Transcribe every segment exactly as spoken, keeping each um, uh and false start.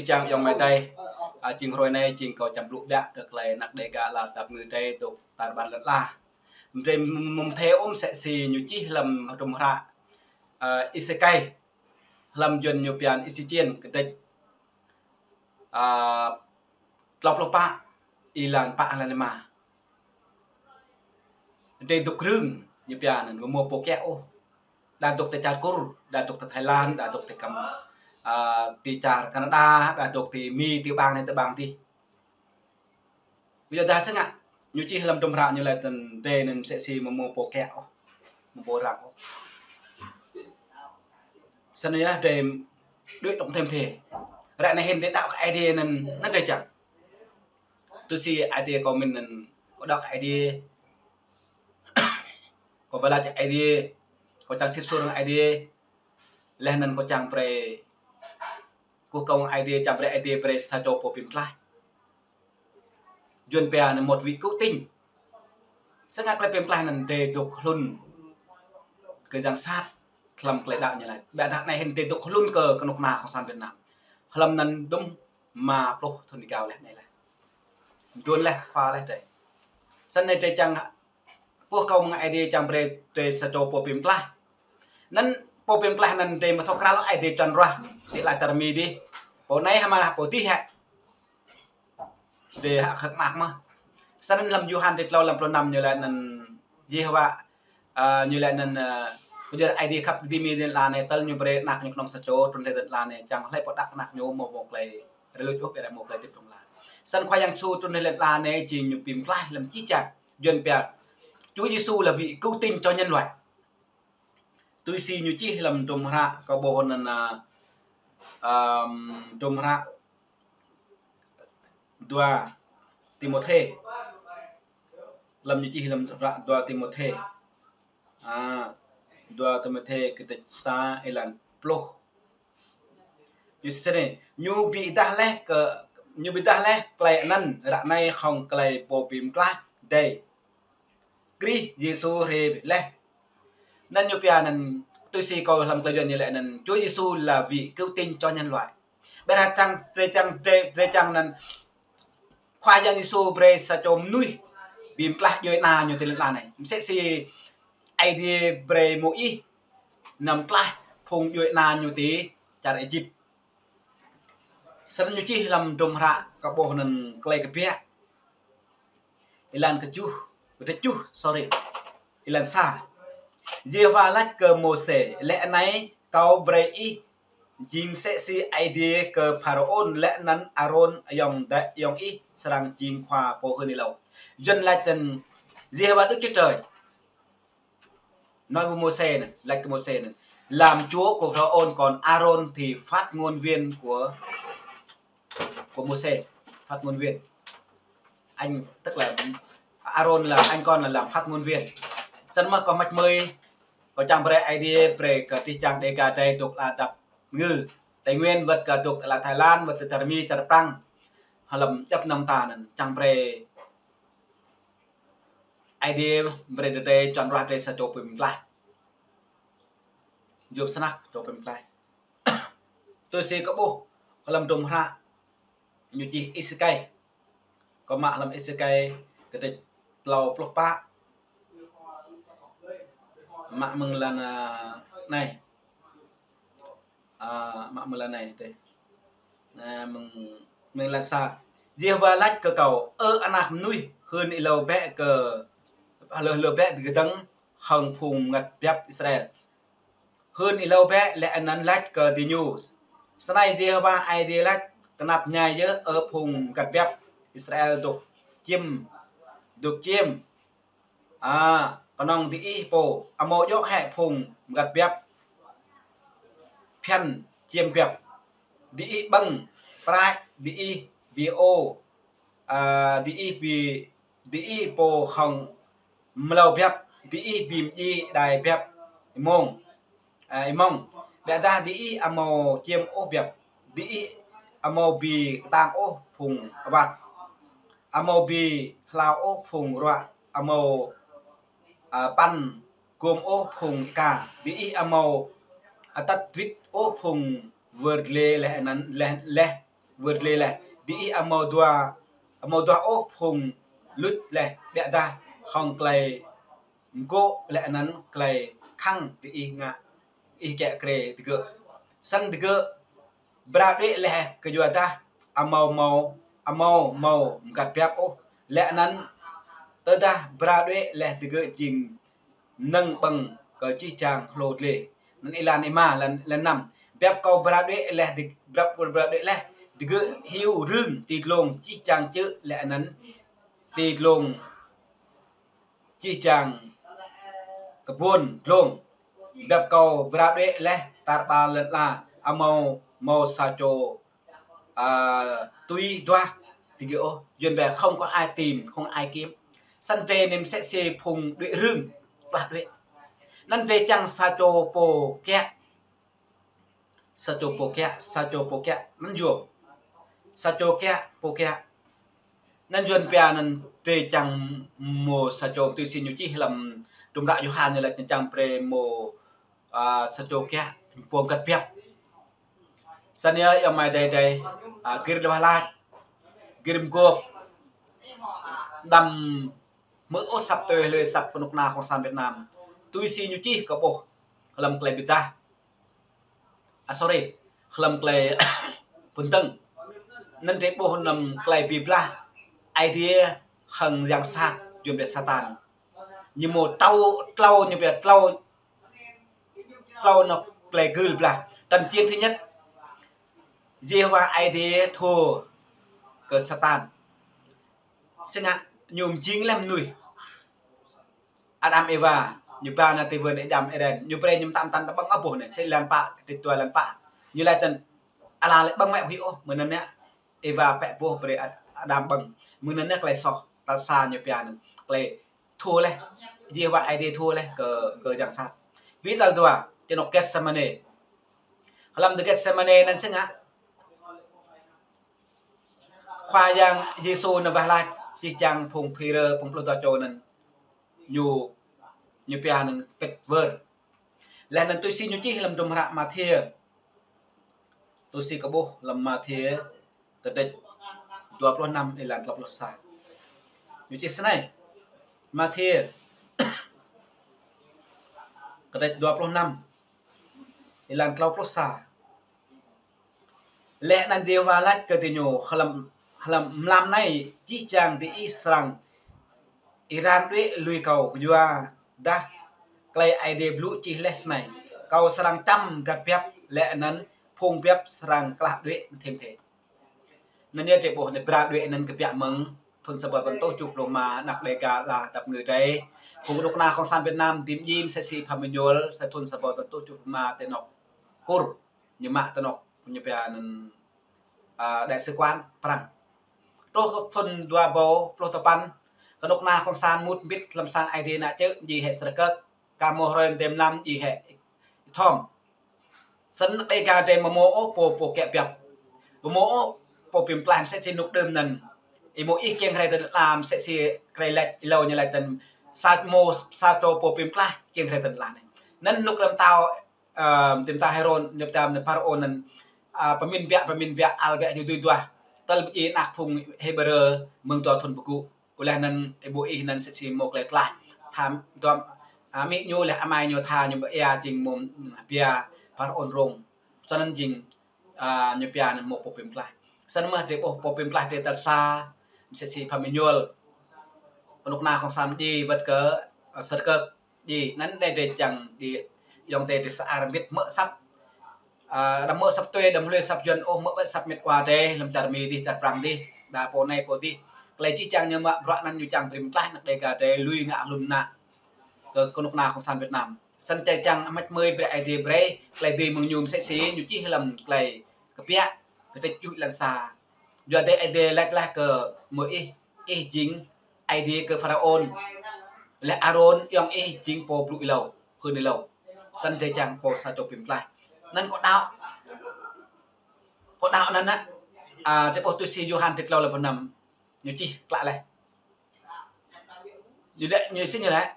Čang ayŏng amai adơi, a, jing hrơi anai, jing kâo čang blŭ biă kơ tơlơi anăk Dêga ala dăp ngư drơi dôk tar ƀar lŏn ala. Drơi mơ̆ng thê ôm sĕ si ñu čih hlăm hdruôm hră, a, Êsêkai, hlăm Yuăn ñu pơyan Êsêkiel kơdrêč, a, klâo pluh pă, êlan pă, êlan lima. Drơi dôk krưng ñu pơyan anŭn, mơ̆ mơ̆ pô kiă ôh. Đa dôk tơ čar Kur, đa dôk tơ Thái Lan, đa dôk tơ Kam-, a, tơ čar Canada, đa dôk tơ Mi, tơ ƀang anai, tơ ƀang adih. Yua dah sĕ ngă, ñu čih hlăm hdruôm hră ñu laĭ tơ̆n drơi anŭn sĕ si mơ̆ mơ̆ pô kiă ôh, mơ̆ pô răng ôh. Snăn yơh drơi đuaĭ tŏng thêm thê. Ră anai hĭn drơi đaŏ kơ Aê Diê anŭn, anŭn drơi čang. Tui si Aê Diê kâo mĭn anŭn, kâo đaŏ kơ Aê Diê, kâo wai lač kơ Aê Diê, kâo čang sĭt suôr hăng Aê Diê, laih anŭn kâo čang brơi, kơkuh kơ Aê Diê, čang brơi Aê Diê brơi sa čô pô bi mơklaih. Yuăn pia anŭn một vị cứu tinh. Sĕ ngă tơlơi bi mơklaih anŭn drơi dôk hlŭn kơ yang sat, hlăm tơlơi đaŏ ñu laĭ. Ƀiădah anai hĭn drơi dôk hlŭn kơ kơnuk kơna Cộng sản Việt Nam. Hlăm anŭn đŭm rơma pluh thŭn rơgao laih anai laih. Đuaĭ laih, khua laih drơi. Snăn anai drơi čang kơkuh kơ mơ̆ng Aê Diê čang brơi drơi sa čô pô bi mơklaih. Anŭn pô bi mơklaih anŭn drơi mơ̆ thâo krăn ôh Aê Diê čuăn ruah, đĭ ala čar Mi adih. Pô anai hmâo pô adih hĕ. Drơi hă khăk mă mơ̆n. Snăn hlăm Yôhan drơi klâo hlăm pluh năm ñu laĭ anŭn Yêhôwa, a, ñu laĭ anŭn, a, pơjing Aê Diê khăp kơdĭ Mi lŏn ala anai tơl ñu brơi anak ñu kơnơ̆ng sa čô trŭn rai lŏn ala anai čang hlơi pô đaŏ kơ anak ñu mơ̆ mơ̆ tơlơi rơluč ôh, ƀiădah mơ̆ tơlơi hơdip hlŏng lar. Snăn Khua Yang Yêsu trŭn rai lŏn ala anai jing ñu bi mơklaih hlăm čih čang. Yuăn pia Chúa Giêsu là vị cứu tinh cho nhân loại. Tui si ñu čih hlăm hdruôm hră kâo ƀuh anŭn, a, ăm, hdruôm hră dua Timôthê. Hlăm ñu čih hlăm hdruôm hră dua Timôthê. A, dua Timôthê kơdrêč sa êlan pluh. Ñu sĭt anai, ñu bi êdah laih kơ, ñu bi êdah laih tơlơi anŭn ră anai hăng tơlơi pô bi mơklaih drơi. Krist Yêsu rai laih. Anŭn ñu pia anŭn tui si kâo hlăm tơlơi Yuăn ñu laĭ anŭn Chúa Giêsu là vị cứu tinh cho nhân loại. Ƀiădah čang, drơi čang, drơi, drơi čang anŭn Khua Yang Yêsu brơi sa čô mơnuih bi mơklaih djuai ana ñu tơ lŏn ala anai. Mơsĕ si Aê Diê brơi Môis nao mơklaih phung djuai ana ñu tơ čar Êjip. Snăn ñu čih hlăm hdruôm hră kâo ƀuh anŭn Klei Kbiă. Êlan kơjuh, kơdrêč kơjuh, sorry. Êlan sa. Yêhôwa laĭ kơ Môsê: Laih anai kâo brơi ih jing mơsĕ si Aê Diê kơ Pharaôn, laih anŭn Arôn ayŏng adơi ayŏng ih srăng jing khua pô hưn ih êlâo. Yuăn laĭ tơ̆n Yêhôwa Đức Chúa Trời nói với Môsê anŭn, laĭ kơ Môsê anŭn: Làm chúa của Pharaôn, còn Arôn thì phát ngôn viên của, của Môsê, phát ngôn viên. Anh, tức là Arôn là anh con là làm phát ngôn viên. Snăn mơ̆ kâo mă mơi, kâo čang brơi Aê Diê brơi kơ tih čang Dêga drơi dôk ala dăp ngư. Tây Nguyên wơ̆t kơ dôk ala Thái Lan, wơ̆t tơ čar Mi, čar Prăng. Hlăm djŏp anăm ta anŭn čang brơi Aê Diê brơi drơi čuăn ruah drơi sa čô pô bi mơklaih. Djŏp snăk čô pô bi mơklaih. Tui si kâo ƀuh hlăm hdruôm hră ñu čih Êsêkai. Kâo mă hlăm Êsêkai kơdrêč klâo pluh pă. Mă mơ̆ng êlan, a, anai. A, mă mơ̆ng êlan anai dêh. Anai mơ̆ng, mơ̆ng êlan sa. Yêhôwa laĭ kơ kâo: Ơ anak mơnuih, hưn ih êlâo bĕ kơ, hlâo, hlâo bĕ kơdơ̆ng hăng phung mơngăt biăp Israel. Hưn ih êlâo bĕ laih anŭn laĭ kơ diñu: Snei Yêhôwa Aê Diê laĭ: Tơnap mơñai yơh, ơ phung mơngăt biăp Israel dôk čiêm, dôk čiêm. A, kơnơ̆ng diih pô, amâo djơ̆ hĕ phung mơngăt biăp phiăn čiêm biăp? Diih ƀơ̆ng prăk, diih bi ô, a, diih bi, diih pô hŏng mlâo biăp, diih bi mdjiê đai biăp êmông, a, êmông. Ƀiădah diih amâo čiêm ôh biăp, diih amâo bi kơtang ôh phung awăt, amâo bi hlao ôh phung ruă, amâo, a, păn gôm ôh phung êka, diih amâo atăt wĭt ôh phung wơr glê laih anŭn, laih, laih wơr lĕ leh, diih amâo dua, amâo dua ôh phung luč leh, biă dah hŏng klei mgô̆ leh anăn klei khăng diih ngă, ih kiă kriê digơ̆. Snăn digơ̆ bra đuĕ leh kyuadah amâo mâo, amâo mâo mgăt biăp ôh, leh anăn tơdah bra đuĕ leh digơ̆ jing mnơ̆ng ƀơ̆ng kơ jih jang hlô dliê. Anăn êlan êma, êlan, êlan năm. Biăp kâo bra đuĕ leh di-, biăp kâo bra đuĕ leh digơ̆ hiu rưng ti dlông jih jang čư̆ leh anăn ti dlông jih jang kbuôn dlông. Biăp kâo bra đuĕ leh tar ƀar lăn ala, amâo mâo sa čô, a, tui duah digơ̆ ôh, yuăn bĕ không có ai tìm, không ai kiếm. Snăn drei anei msĕ si phung đuĕ rưng, klah đuĕ. Anăn drei čiăng sa čô pô kiă, sa čô pô kiă, sa čô pô kiă, anăn yuôm. Sa čô kiă, pô kiă. Anăn yuăn pia anăn drei čiăng mâo sa čô, tui si ñu čih hlăm hdruôm hră Yôhan ñu lač ñu čiăng brei mâo, a, sa čô kiă, pô mgăt biăp. Snăn yơh ayŏng amai adei drei, a, gir dleh wah lač, gir mguôp, đăm hmư̆ ôh asăp tui hlue asăp knŭk kna cộng sản Việt Nam. Tui si ñu čih kơ ƀuh hlăm klei bi êdah. A, sorry, hlăm klei ƀuôn dơ̆ng. Anăn drei ƀuh hlăm klei bi blah Aê Diê hŏng yang sat, yuăn bĕ Satan. Ñu mâo tlâo, tlâo, ñu bĕ tlâo, tlâo anôk klei gưl blah. Tăn čiêng thứ nhất, Yêhôwa Aê Diê thua kơ Satan. Snăn ñu mjing leh mnuih. Adam Êwa, ñu ba nao ti vườn Êđam Êđen, ñu brei ñu mtă mtăn đa ƀơ̆ng ôh ƀuh anei, sĭt êlan pă, kdrêč dua êlan pă. Ñu lač tăn, ala lĕ ƀơ̆ng mă huĭ ôh, mơ̆ng anăn anei, Êwa pĕ ƀuh brei Ad-, Adam ƀơ̆ng. Mơ̆ng anăn anei klei soh, tal sa ñu pia anăn, klei thua leh, Yêhôwa Aê Diê thua leh kơ, kơ yang sat. Bi tal dua, ti anôk Getsemane. Hlăm ti Getsemane anăn snăn, Khua Yang Yêsu ñu wah lač, jih jang phung Phi-e-rơ, phung pluh dua čô anăn. Ñu, ñu pia anăn kĭt wơr. Leh anăn tui si ñu čih hlăm hdruôm hră Mathiơ. Tui si kâo ƀuh hlăm Mathiơ, kdrêč dua pluh năm êlan tlâo pluh sa. Ñu čih snei. Mathiơ, kdrêč dua pluh năm êlan tlâo pluh sa. Leh anăn Yêhôwa lač kơ diñu hlăm, hlăm mlam anei jih jang diih srăng êran đuĕ lui kâo, kyuadah klei Aê Diê blŭ čih leh snei: Kâo srăng čăm mgăt biăp, leh anăn phung biăp srăng klah đuĕ mthê mthê. Anăn yơh drei ƀuh anei bra đuĕ anăn kbiă mơ̆ng thŭn sa êbâo tăn tôh tơjuh pluh êma, anak Đêga ala dăp ngư drei. Phung knŭk kna cộng sản Việt Nam dưi mdjiê msĕ si Phan Minh Nhuăl, sa thŭn sa êbâo tăn tôh tơjuh pluh êma ti anôk Kur, ñu mă ti anôk ñu pia anăn, a, đại sứ quán Prăng. Truh thŭn dua êbâo pluh tơpăn, knŭk kna cộng sản mŭt mbĭt hlăm sang Aê Diê anăn čư̆, djiê hĕ Srơkơk, ka mâo hrơi mdê mlam djiê hĕ Ih Thom. Snăn Đêga drei amâo mâo ôh pô, pô kiă biăp. Amâo mâo ôh pô bi mtlaih msĕ si ênuk đưm anăn. Ih mâo ih kiăng hriê ti lăn ala msĕ si klei lač êlâo ñu lač tăn, sa mâo sa čô pô bi mtlaih kiăng hriê ti lăn ala anei. Anăn ênuk lăm tao, ơ, ti mtao Hêrôd, ñu pơtăm anăn Pharaôn anăn, ơ, pơmĭn biă, pơmĭn biă, ăl biă ñu dưi duah. Tơl bi djiê anak phung Hêbrơ mơ̆ng dua thŭn pơgŭ. Ƀuh leh anăn, ih ƀuh ih anăn msĕ si mâo klei tlaih. Tha dua, a, amĭ ñu leh amai ñu tha ñu ƀu ia jing mâo, mm, pia Pharaôn rông. Snăn jing, a, ñu pia anăn mâo pô bi mtlaih. Snăn mơh drei ƀuh pô bi mtlaih drei tal sa, msĕ si Phan Minh Nhuăl. Knŭk kna cộng sản djiê wơ̆t kơ, a, Srơkơk. Djiê, anăn drei, drei čiăng djiê, ayŏng adei drei sa-ar mbĭt hmư̆ asăp. A, đăm hmư̆ asăp tui, đăm hlue asăp yuăn ôh, hmư̆ bĕ asăp mĕt wa drei, hlăm čar Mi dih, čar Prăng dih, đa pô anei pô dih. Klei jih jang ñu mă bruă anăn ñu čiăng brei mtlaih anak Đêga drei lui ngă hlŭn anăn kơ knŭk kna cộng sản Việt Nam. Snăn drei čiăng amĭ amơi brei Aê Diê brei, klei dưi mơ̆ng ñu msĕ si ñu čih hlăm klei Kbiă, kdrêč tơjuh êlan sa. Yua anei Aê Diê lač leh kơ Môis, ih jing Aê Diê kơ Pharaôn. Leh Arôn, ayŏng ih jing pô blŭ êlâo, hưn êlâo. Snăn drei čiăng pô sa čô bi mtlaih. Anăn kâo đăo. Kâo đăo anăn, a, drei ƀuh tui si Yôhan kdrêč klâo êlan pluh năm. Ñu čih klă leh. Ñu lač, ñu sĭt ñu lač.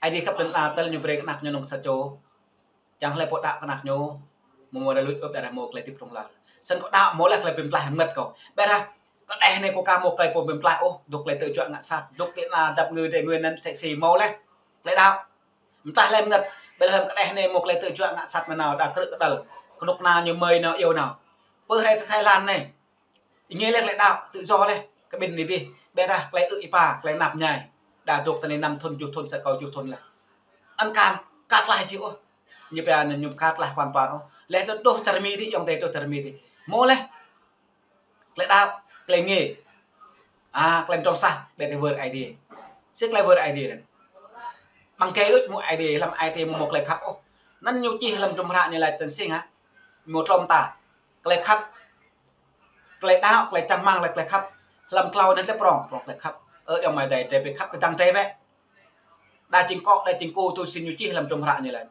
Aê Diê khăp lăn ala tơl ñu brei kơ anak ñu anôk sa čô. Čiăng hlei pô đăo kơ anak ñu, amâo mâo rai luč ôh, ƀiădah mâo klei hdĭp hlŏng lar. Săn kâo đaŏ mơ̆ lĕ tơlơi pơmtlaih mơngăt kâo. Ƀiă dah kơ đeh anai kâo ka mơ̆ tơlơi pơmtlaih ôh, dŏ tơlơi tơjuă ngă sat, dŏ tơlơi ană dăp ngư Tây Nguyên anŭn sĕ si mơ̆ lĕ. Tơlơi đaŏ. Mơtlaih lĕ mơngăt, ƀiă dah kơ đeh anai mơ̆ tơlơi tơjuă ngă sat mơnao, đa krư̆ kơdăl. Kơnuk kơna ñu mơi nao iâu nao. Pơ hrơi tơ Thái Lan anai. Ih ngă lĕ tơlơi đaŏ, tự do lĕ, kơ ƀing anai dih. Ƀiă dah tơlơi ư̆ ih pa, tơlơi năp ñai. Đa dŏ tơ anai năm thŭn, tơjuh thŭn, sa rơkâo tơjuh thŭn lĕ. Anŭn ka, ka tlaih či ôh. Ñu pia anŭn ñu ka tlaih hoàn toàn ôh. Lĕ tơ dŏ tơrmi dih, ayŏng adơi dŏ tơrmi dih. Mơ̆ lĕ. Tơlơi đaŏ, tơlơi ngă. A, tơlơi mơdrŏng sah, ƀiă tơ wơr Aê Diê. Sĭt tơlơi wơr Aê Diê anŭn. Ƀăng kơ đôč mơ̆ Aê Diê, lăm Aê Diê mơ̆ mơ̆ tơlơi khăp ôh. Anŭn ñu čih lăm hră ñu laĭ tơl sing hă. Mơ̆ tlŏm ta. Tơlơi khăp. Tơlơi đaŏ, tơlơi čang rơmang, tơlơi khăp. Lăm klâo anŭn tơlơi prŏng, prŏng tơlơi khăp. Ơ, ayŏng amai adơi, drơi ƀu khăp kơdăng drơi wơ̆t. Đa jing kŏ, đa jing kô, tui sĭt ñu čih lăm hră ñu laĭ.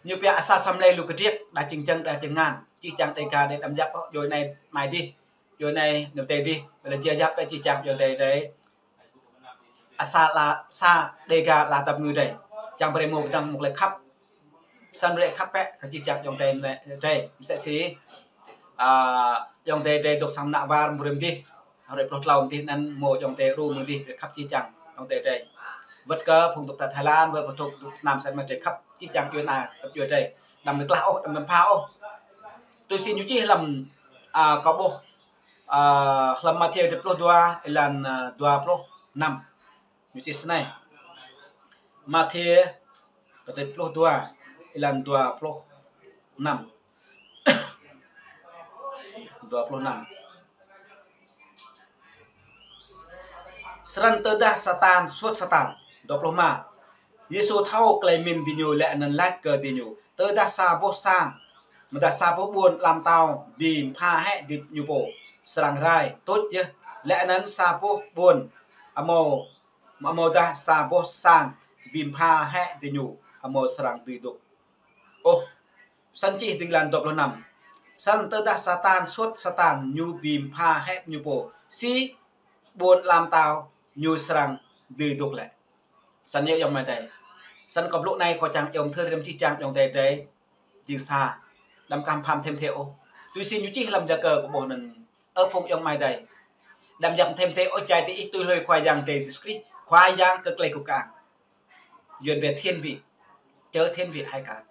Ñu pia asar asar mlei lu kơdriăk, đa jing jơ̆ng, đa jing ngăn. Čih čang Đêga đơi đăm yap ôh, djuai anai amai dih. Djuai anai nơm tê dih, ƀiă lĕ jia yap ƀiă čih čang djuai anai drơi. Asar la, sa Đêga la dăp ngư drơi. Čang brơi mơ̆ kơdăng mơ̆ tơlơi khăp. Săn brơi khăp ƀiă, kơ čih čang ayŏng adơi drơi. Mơsĕ si, a, ayŏng adơi drơi dŏ sang ană war mơ̆ rĭm dih. Hrơi pluh tlâo dih anŭn mơ̆ ayŏng adơi ru mơ̆ng dih, drơi khăp čih čang ayŏng adơi drơi. Wơ̆t kơ phung dŏ tơ Thái Lan, wơ̆t kơ phung dŏ Việt Nam săn mơ̆ drơi khăp čih čang djuai anai, dăp djuai drơi. Đăm mơ̆ tlaih ôh, đăm mơ̆ pha ôh. Tui sĭt ñu čih lăm, a, kâo ƀuh, a, lăm Mathiơ kơtư̆ pluh dua, êlan, a, dua pluh năm. Ñu čih snei. Mathiơ kơtư̆ pluh dua, êlan dua pluh năm. Dua pluh năm. Srăng tơdah Satan suôt Satan. Dua pluh rơma. Yêsu thâo tơlơi mĭn diñu laih anŭn laĭ kơ diñu: Tơdah sa boh sang, mơ̆ dah sa boh ƀôn ala mơtao bi pha hĕ diñu pô, srăng rai tuč yơh. Laih anŭn sa boh ƀôn amâo, amâo dah sa boh sang bi pha hĕ diñu, amâo srăng dưi dŏ ôh. Săn čih dơ̆ng êlan dua pluh năm. Săn tơdah Satan suôt Satan ñu bi pha hĕ ñu pô, si ƀôn ala mơtao ñu srăng dưi dŏ lĕ. Săn yơh ayŏng amai adơi. Săn kâo blŭ anai kâo čang iâu mơthưr rĭm čih čang ayŏng adơi drơi. Jing sa. Đăm kăm pham thêm thê ôh. Tui sĭt ñu čih lăm Yakơ kâo ƀuh anŭn. Ơ phung ayŏng amai adơi. Đăm yap thêm thê ôh, jai tơ ih tui hlơi Khua Yang drơi Yêsu Krist. Khua Yang kơ tơlơi kơkang. Yuan ƀiă thiên vị. Chớ thiên vị ai cả.